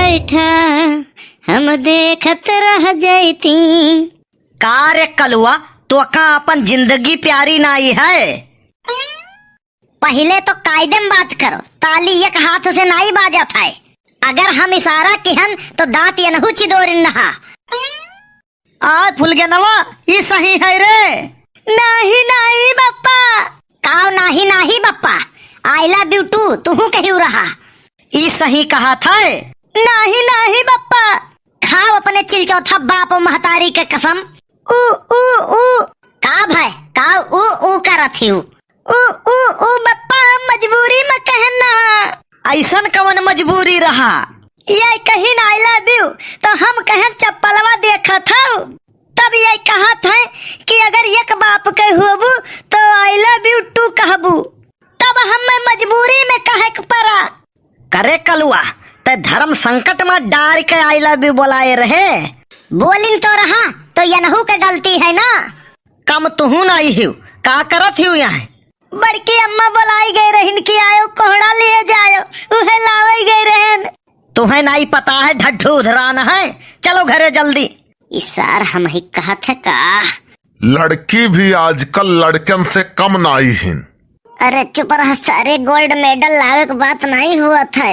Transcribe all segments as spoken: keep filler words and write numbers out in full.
बैठा, हम देखत रह जैती। का रे कलुआ, तोका अपन जिंदगी प्यारी नाई है? पहिले तो कायदे में बात करो, ताली एक हाथ से नाई बाजत है। अगर हम इशारा किहन तो दांत यनहू चिदोरिन नहा। आय फुलगेनवा, ई सही है रे। नाही, नाही बप्पा। काव नाही, नाही बप्पा? I love you too, तुहू कहियो रहा। ई सही कहा था। नाही, नाही बप्पा। खाओ अपने चिलचौथा बाप और महतारी के कसम। ऊ, ऊ, ऊ। का भाई, का ऊ, ऊ करत ही ऊ? ऊ, ऊ, ऊ बप्पा, हम मजबूरी में कहन ना। ऐसन कवन मजबूरी रहा? ये कहिन I love you, तो हम कहन चप्पलवा देखत हौ। तब ये कहत है कि अगर एक बाप के होबू, तो I love you too कहबू। तब हमें मजबूरी में कहे के पड़ा। करे कलुआ, ते धर्म संकट में डार के I love you बोलाए रहे। बोलिन तो रहा, तो यनहू के गलती है ना। कम तुहू नाई हिउ, का करत हिउ यहाँ? बड़की अम्मा बोलाई गए रहिन कि आयो कोहड़ा लिए जायो, उहे लावे गए रहन। तुहे नाई पता है, ढड्ढू उधरान है। चलो घरे जल्दी। ई सार हमही कहत है का? लड़की भी आजकल लड़कन से कम नाई हिन। अरे चुप रह सारे, gold medal लावे के बात नाई हुआ था।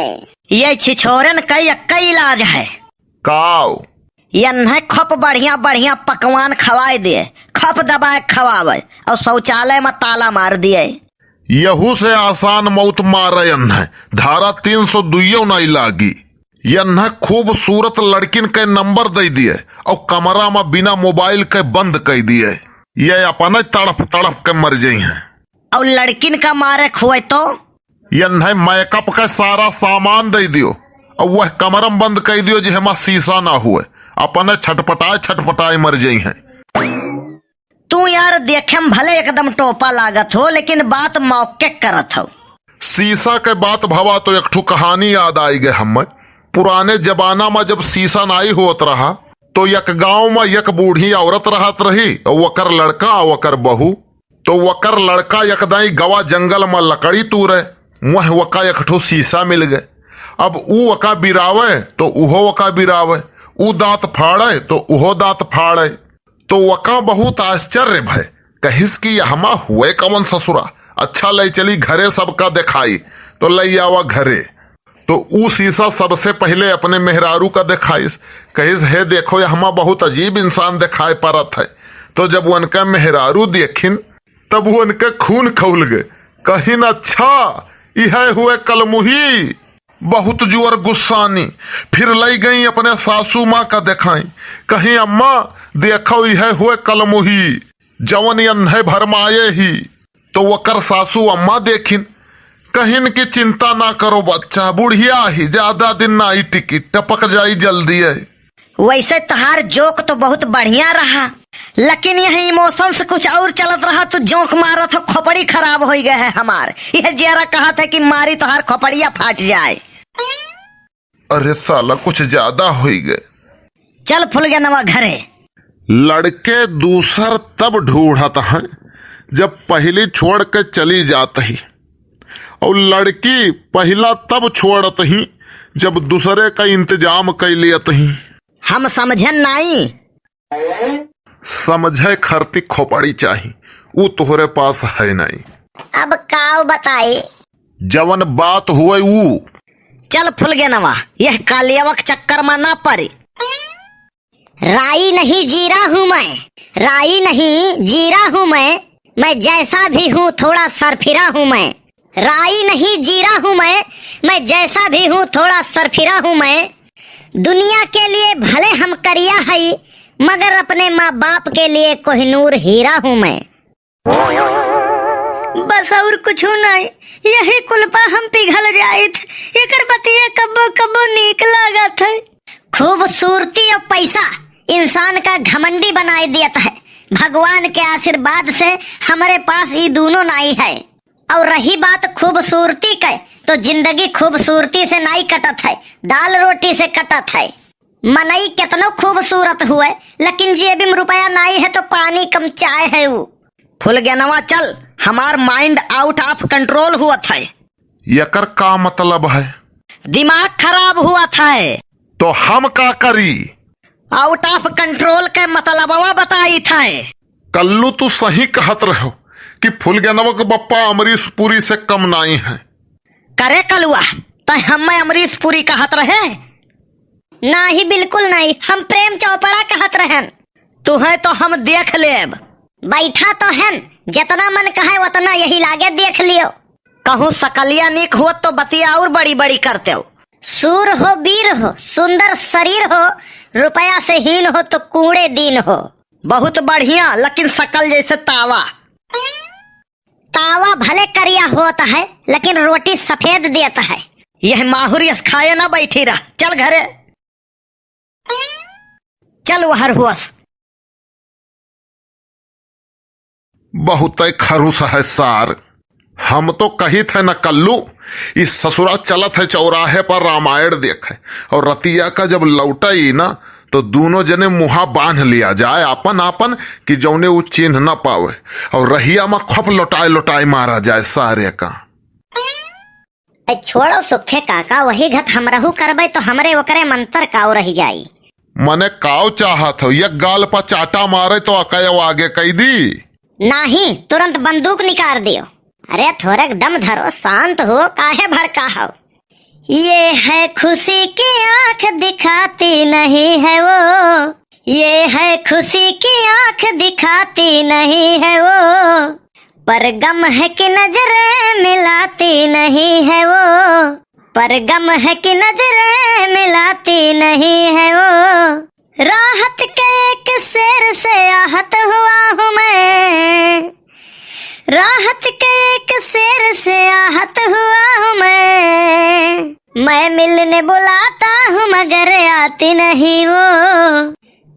ये छिछोरन का यक्का इलाज है। काव? यन्हे खूब बढ़िया बढ़िया पकवान खवाए दिए, खूब दबाए खवावे और शौचालय में ताला मार दिए। यहू से आसान मौत मारे यन्हे, धारा तीन सौ दुइयो नाई लागी। यन्हे खूबसूरत लड़किन के नंबर दे दिए और कमरा में बिना मोबाइल के बंद कर दिए। ये अपने तड़प तड़प के मर जाई हैं। और लड़किन का मारे खुए तो? यन्हे makeup का सारा सामान दे दियो और वह कमरा में बंद कर दियो जेहमा शीशा ना हुए, अपने छटपटाए छटपटाए मर जाई हैं। तू यार देखे में भले एकदम टोपा लागत हो, लेकिन बात मौके करत हो। शीशा के बात भवा तो एक ठो कहानी याद आई गए हमें। पुराने जमाना में जब शीशा नाई होत रहा, तो एक गांव में एक बूढ़ी औरत रहत रही, और वकर लड़का, वकर बहू। तो वकर लड़का एक दाई गवा जंगल में लकड़ी तूरे, वह वका एक ठो शीशा मिल गए। अब ऊ वका बिरावे, तो उहो वका बिरावे, ऊ दांत फाड़े, तो उहो दांत फाड़े। तो वका बहुत आश्चर्य भय, कहिस कि यहमा हुए कवन ससुरा, अच्छा ले चली घरे सबका देखाई। तो ले आवा घरे। तो ऊ शीशा सबसे पहिले अपने मेहरारू का देखाइस, कहिस, "हे देखो, यहमा बहुत अजीब इंसान देखाए परत है।" तो जब उनका मेहरारू देखिन, तब उनके खून खौल गए, कहिन, "अच्छा, इहे हुए कलमुही।" बहुत जोर गुस्सानी। फिर लई गई अपने सासू माँ का देखाई, कहीं, "अम्मा, देखो, इहे हुए कलमुही, जवन यन्हे भरमाए ही।" तो वकर सासू अम्मा देखिन, कहिन कि, "चिंता ना करो बच्चा, बुढ़िया ही, ज्यादा दिन ना आई टिकी, टपक जाई जल्दी है।" वैसे तोहार joke तो बहुत बढ़िया रहा, लेकिन यह emotion से कुछ और चलत रहा, तू joke मारत हो, खोपड़ी खराब होइ गए है हमार। यह जियरा कहत है कि मारी तोहार खोपड़िया फाट जाए। अरे साला, कुछ ज्यादा होइ गए। चल फुलगेनवा घरे। लड़के दूसर तब ढूंढत हैं, जब पहली छोड़ के चली जात ही, और लड़की पहला तब छोड़त ही, जब दूसरे का इंतजाम कर लियत ही। हम समझन नाई। समझे खरती खोपड़ी चाही, ऊ तोहरे पास है नाई। अब काव बताई? जवन बात हुए ऊ। चल फुलगेनवा, यह कालियावा के चक्कर में ना पड़ी। राई नहीं जीरा हूँ मैं, राई नहीं जीरा हूँ मैं, मैं जैसा भी हूँ थोड़ा सरफिरा हूँ मैं। राई नहीं जीरा हूँ मैं, मैं जैसा भी हूँ थोड़ा सरफिरा हूँ मैं। दुनिया के लिए भले हम करिया हई, मगर अपने माँ बाप के लिए कोहिनूर हीरा हूँ मैं। बस और कुछ नहीं, यही कुल पा हम पिघल जाइत। एकर बतिया कब्बो कब्बो नीक लागत है। खूबसूरती और पैसा इंसान का घमंडी बनाए दियत है। भगवान के आशीर्वाद से हमरे पास ई दूनो नाई है। और रही बात खूबसूरती के, तो जिंदगी खूबसूरती से नाई कटत है, दाल रोटी से कटत है। मनई केतनो खूबसूरत हुए, लेकिन जेबी में रुपया नाई है तो पानी कम चाय है ऊ। फुलगेनवा चल, हमार mind out of control हुआ था। एकर का मतलब है? दिमाग खराब हुआ था। तो हम का करी? Out of control के मतलबवा बताइत है। कल्लू, तू सही कहत रहो कि फुलगेनवा के बप्पा अमरीश पुरी से कम नाई है। करे कलुआ, तै हम्मे अमरीश पुरी कहत रहे? नाही, बिल्कुल नाही, हम प्रेम चोपड़ा कहत रहन। तुहैं तो हम देख लेब। बैठा तो हन, जेतना मन कहै ओतना यही लागे देख लियो। कहूँ सकलिया नीक होत तो बतिया और बड़ी बड़ी करतेउ। सूर हो, वीर हो, सुंदर शरीर हो, रुपया से हीन हो तो कूड़े दीन हो। बहुत बढ़िया, लेकिन सकल जैसे तावा। तावा भले करिया होत है, लेकिन रोटी सफेद देत है। यह माहुर यस खाए ना बैठी रह, चल घरे। चल वहर हुअस। बहुतै खरुस है सार। हम तो कहित है न कल्लू, इस ससुरा चलत है चौराहे पर रामायण देखे, और रतिया का जब लौटई ना, तो दूनों जने मुहा बांध लिया जाए आपन आपन, कि जौने उ चीन्ह न पावे, और रहिया में खप लोटाए लोटाए मारा जाए सारे का। ए, छोड़ो सुखे काका, वही घत हमरहू करबै तो हमरे ओकरे मंतर काव रहि जाई। मने काव चाहत हो, एक गाल पर चाटा मारे तो अकयव आगे कई दी? नाही, तुरंत बंदूक निकार दियो। अरे थोरेक दम धरो, शांत हो, काहे भड़का हो? ये है खुशी की आंख दिखाती नहीं है वो, ये है खुशी की आंख दिखाती नहीं है वो, पर गम है कि नजरें मिलाती नहीं है वो, पर गम है कि नजरें मिलाती नहीं है वो। राहत के एक शेर से आहत हुआ हूँ मैं, राहत के एक शेर से आहत हुआ हूँ मैं। मैं मिलने बुलाता हूँ मगर आती नहीं वो।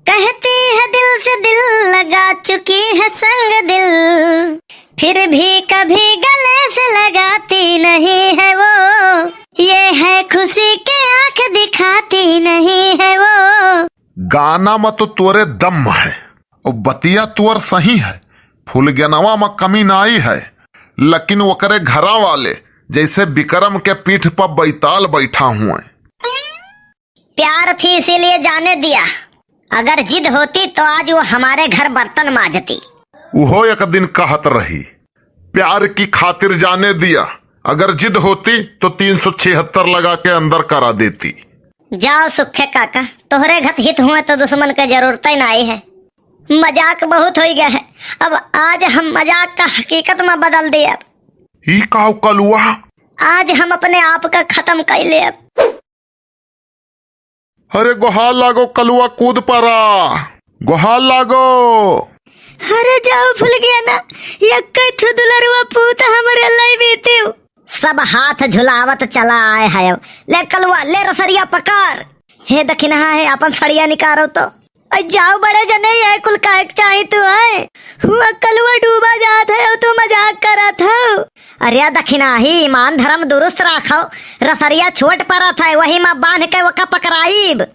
कहती है दिल से दिल लगा चुकी है संग दिल, फिर भी कभी गले से लगाती नहीं है वो। ये है खुशी के आंख दिखाती नहीं है वो। गाना में तो तोरे दम है, और बतिया तोर सही है, फुलगेनवा में कमी नाई है, लेकिन ओकरे घरा वाले जैसे विक्रम के पीठ पर बैताल बैठा हुए। प्यार थी इसीलिए जाने दिया, अगर जिद होती तो आज वो हमारे घर बर्तन मांजती। उहो एक दिन कहत रही, प्यार की खातिर जाने दिया, अगर जिद होती तो तीन सौ छिहत्तर लगा के अंदर करा देती। जाओ सुखे काका, तोहरे घत हित हुए तो दुश्मन के जरूरत ही नाई है। मजाक बहुत होई गया है, अब आज हम मजाक का हकीकत में बदल देब। ई काव कलुआ? आज हम अपने आप का खत्म कर लेब। अरे गोहार लागो कलुआ, कूद परा, गोहार लागो। अरे जाओ फुलगेना, यक्कै ठु दुलरुआ पूत हमरे लाई बीतिउ। सब हाथ झुलावत चला आए है। ले कलुआ, ले रसरिया पकड़। हे दखिनहा है, आपन सड़िया निकारो तो। अ जाओ बड़े जने, ये कुल काहे के चाही तू है? हुआ कलुआ डूबा जात है और तू मजाक करत हो। अरे दखिनाही, ईमान धर्म दुरुस्त राखो। रसरिया छोट परत है, वही में बांध के ओका पकड़ाइब।